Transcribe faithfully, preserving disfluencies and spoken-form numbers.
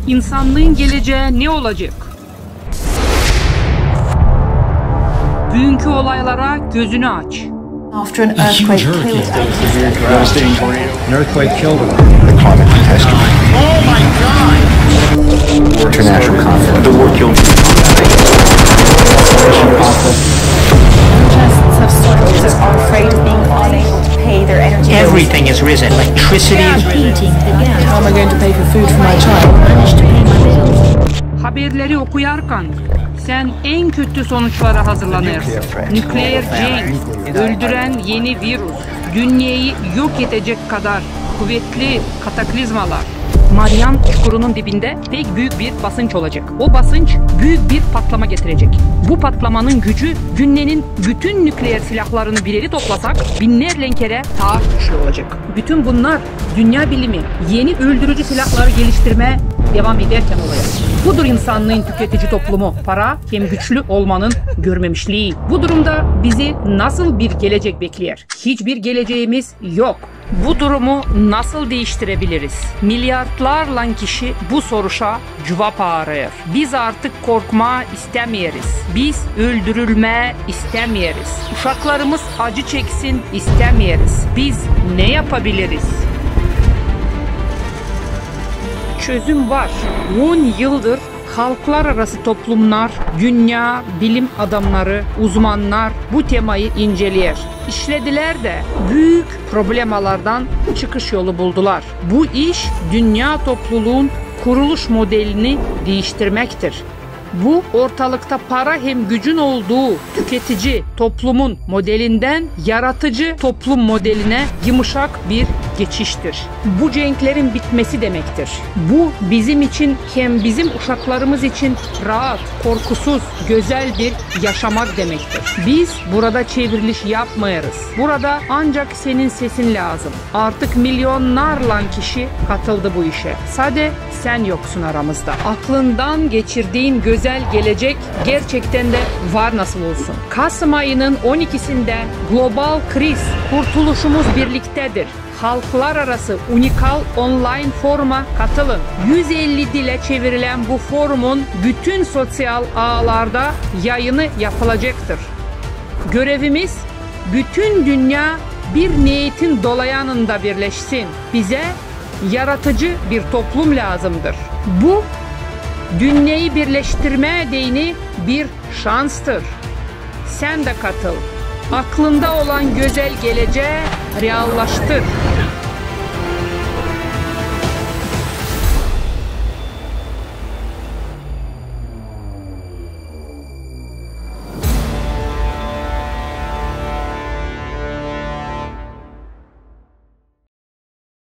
İnsannıın gelecää ne olacek? Büünkü olaylara gözünü aç. After an earthquake killed An earthquake killed him. The climate catastrophe. International conflict. The war killed. Protests have stopped because are afraid of being unable to pay their energy bills. Everything has risen. Electricity has risen. How am I going to pay for food for my child? Haberleri okuyarkan sen en kötü sonuçlara hazırlanırsın. Nükleer cenk, öldüren yeni virüs, dünneyä yok edecek kadar kuvetli kataklizmalar. Marian Çukurunun dibindä pek büük bir basınç olacek. O basınç büük bir patlama getirecek. Bu patlamanın gücü dünnenin bütün nükleer silahlarını bir erä toplasak, binnerlän kerä taa küçlü olacek. Bütün bunnar dünnä bilimi eni öldürücü silahları geliştirmää devam edärkän olêr. Budur insannıın tüketici toplumu, para hem güçlü olmanın görmemişlii. Bu durumda bizi nasıl bir gelecek bekleer? Hiçbir geleceimiz yok. Bu durumu nasıl diiştirebiliriz? Milyardlarlan kişi bu soruşa cuvap arêêr. Biz artık korkmaa istämeeriz. Biz öldürülmää istämeeriz. Uşaklarımız acı çeksin istämeeriz. Biz ne yapabiliriz? Çözüm var. On yıldır halklararası toplumnar, dünnä bilim adamnarı, uzmannar bu temayı inceleer. İşlediler dä büük problemalardan çıkış yolu buldular. Bu iş dünnä topluluun kuruluş modelini diiştirmäktir. Bu ortalıkta para hem gücün olduu tüketici toplumun modelindän yaratıcı toplum modelinä yımışak bir geçiştir. Bu cenklerin bitmesi demektir. Bu bizim için hem bizim uşaklarımız için raat, korkusuz, gözäl bir yaşamak demektir. Biz burada çevriliş yapmêêrız. Burada ancak senin sesin lääzım. Artık milyonnarlan kişi katıldı bu işä. Sade sän yoksun aramızda. Aklından geçirdiin gözäl gelecek gerçektän dä var nasıl olsun. Kasım ayının on ikisindä global kriz, kurtuluşumuz birliktädir halklararası unikal onlayn foruma katılın. Üz elli dilä çevirilän bu forumun bütün soţial aalarda yayını yapılacaktır. Görevimiz, bütün dünnä bir neetin dolayanında birleşsin. Bizä yaratıcı bir toplum lääzımdır. Bu, dünneyi birleştirmää deyni bir şanstır. Sän dä katıl. Aklında olan gözäl gelecää reallaştır.